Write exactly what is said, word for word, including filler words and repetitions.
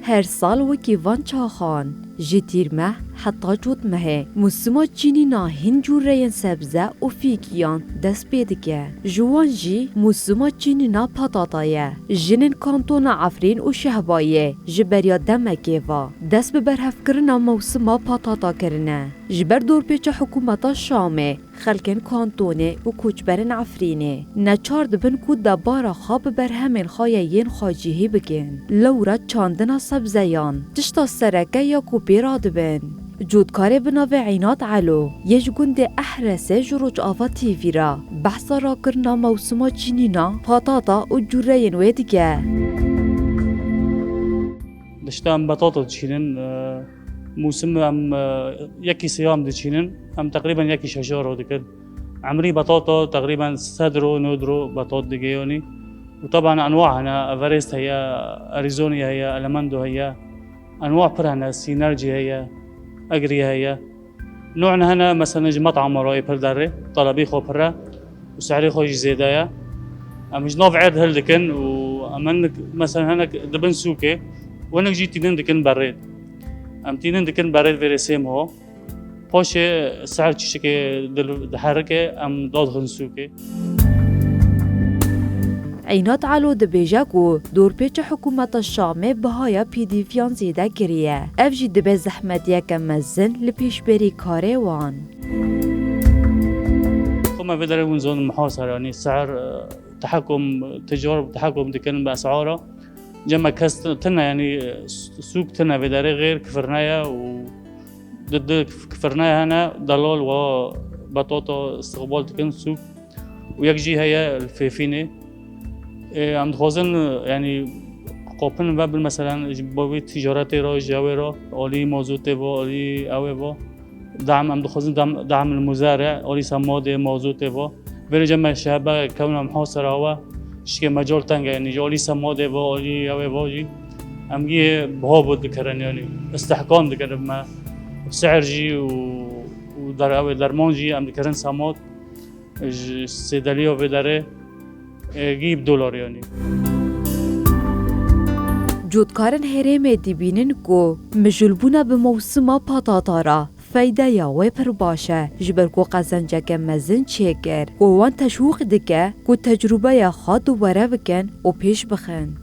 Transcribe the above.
Her sal wekî van çaxan, ji tîrmeh heta cotmehê, mûsima çînîna hin cûreyên sebze û fîkiyan dest pê dike. Ji wan jî mûsima çînîna patata ye. Jinên kantona Efrîn û Şehbayê ji beriya demekê ve dest bi berhevkirina mewsima patata kirine. Ji ber dorpêça hikûmeta Şamê, xelkên kantonê û koçberên Efrînê neçar dibin ku debara xwe bi berhemên xwe ya yên xwecihî bikin. Lewra çandina sebzeyan tişta sereke ya ku pê radibin. Cotkarê bi navê Înat Elo yê ji gundê Ehresê ji Rojava T V re behsa rakirina mewsima çînîna patata û cûreyên wê dike. Dişta em betato diçînin, e, mûsim em, e, yekî sêyam diçînin, em teqrîben yekî şeşa ro dikin. Emrî betato teqrîben sed ro, nod ro betat digeyonî. Û teban enwa hene, Everest heye, Arizona heye, Elemento heye. Enwa pir hene, Synergy heye, Agri heye. Nû ne hene, mesela ji metama re pir derê, telebî xwe pir e û se'rê xwe jî zêde ye. Em ji nav erd hildikin û em hinek, mesela hinek dibin sûkê û hinek jî tînin dikin berê. Em tînin dikin berê vêrê sê meho. Paşê ser çişikê dil-, diherike, em dadixin sûkê. Înat Elo dibêje ku dorpêça hikûmeta Şamê bihaya pîdîfiyan zêde kiriye. Ev jî dibe zehmetiyeke mezin li pêşberî karê wan. Xwe me vê derê hûn zonin muhasara, yanî ser, e, tehekum, ticar tehekum dikin bi esara. Cem me kes tine, yanî, e, s-, sûk tine vê derê, xêr kifirne ye û di, di kifirne hene, delal wa betoto istiqbal dikin sûk. Û yek jî heye li Fêfînê. Ê, em dixwazin, yanî, qopin ve bin, meselen, ji bo vî ticaretê re, ji ewê re, alî mazotê ve, alî ewê ve. Dam, em dixwazin dam, dam li muzere, alî semadê, mazotê ve. Vêrê cem me şehebe kewna muhasera we, şikê mecal teng e, yanî, ji alî semadê ve, alî ewê ve jî. Em gî biha bo dikirin, yanî, istihkam dikirin me. Si'ir jî û, û der-, ewê derman jî em dikirin semad. Ji sêdeliya vê derê, e, gî bi dolar yanî. Cotkarên herêmê dibînin ku mijûlbûna bi mewsima patata re feydeya wê pir baş e, ji ber ku qezenceke mezin çêkir, ku wan teşwîq dike ku tecrûbeya xwe dubare bikin û pêş bixin.